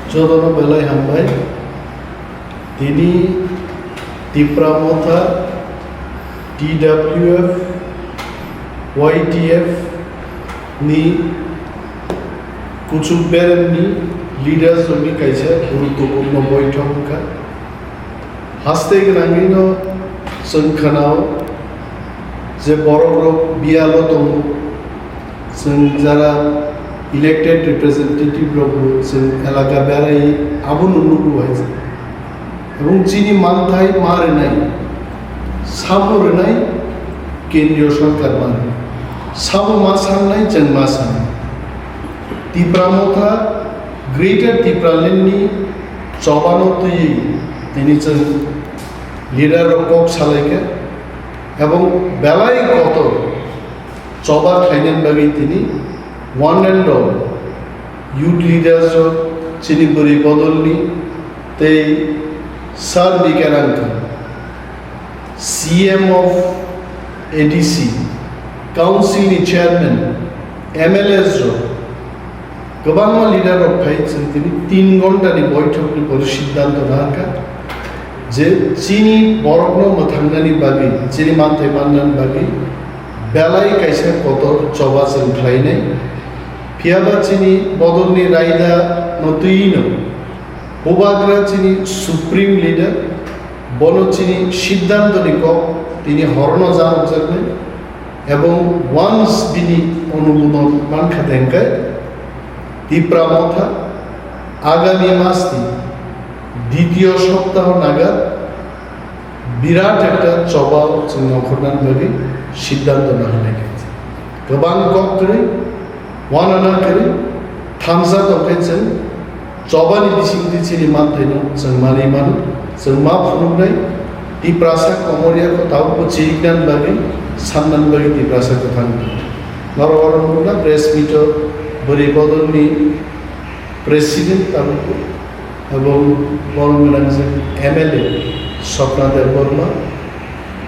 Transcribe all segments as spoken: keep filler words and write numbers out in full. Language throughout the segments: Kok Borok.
Jotono belai hambai. Tini Tipra Motha, T W F, Y T F ni kuchuk beremni leaders rokni kaisa guruttopurno boithok wngkha. Haste gwnangwino chwng khanao je borokrok biyalo tongo, chwng jara elected representative rokbo chwng elaka berai abono nugo hai. Ebong chini manthai ma rwnai, sabo rwnai kendriyo sorkar ma rwnai. Sabo ma sangnai, chwng ma sangnai. Tipra Motha, Greater Tipraland ni chobano twiwi tini chwng leader rok kok salaikha ebong belai kotor choba khlainani bagwi tini one and all youth leaders rok, chini bwrwi bodolni tei Sir B K Rangkha, C M of A D C, Council ni Chairman, M L As rok, kwbangma leader rok phai chwng tini tin ghonta ni boithok ni pore siddhanto nahakha je chini borokno mwthangnani bagwi, chini manthai mannani bagwi belai kaisa kotor choba chwng khlainai. Phiyaba chini bodolni raida no twiwi no Bubagra chini supreme leader, bono chini siddhanto ni kok tini horono janokjaknai, ebong once bini onumodon mankha dengkai, Tipra Motha agami mas ni ditiyo soptaho naga birat ekta choba chwng nongkhornani bagwi siddhanto naharnai khe. Kwbang kok kwrwi, wanana kwrwi, thansa tongkhe chwng chobani bisingtwi chini manthaino chwng manwi mano, chwng ma phunuknai, Tiprasa komorya kho tabukbo chiriknani bagwi, sannani bagwi Tiprasa kwthang tongo. Norok oro nukna press meet-o bwrwi bodolni president tabukbo, ebong borom gwnangjak M L A Swapna Debbarma,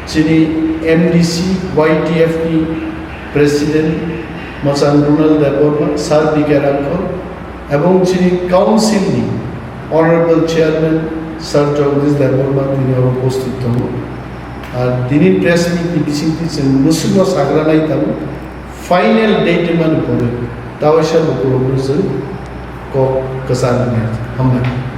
chini M D C Y T F ni president mwchang Ronald Debbarma, Sir B K Rangkhol, ebong chini council ni honorable chairman Sir Jagdish Debbarma tini oro upasthit tongo. Ar tini press meet ni bisingtwi chwng mwswkno sagra nai tongo. Final date mani pore tawaisa lukurokno chwng kok kwchang rwnai. Hambai.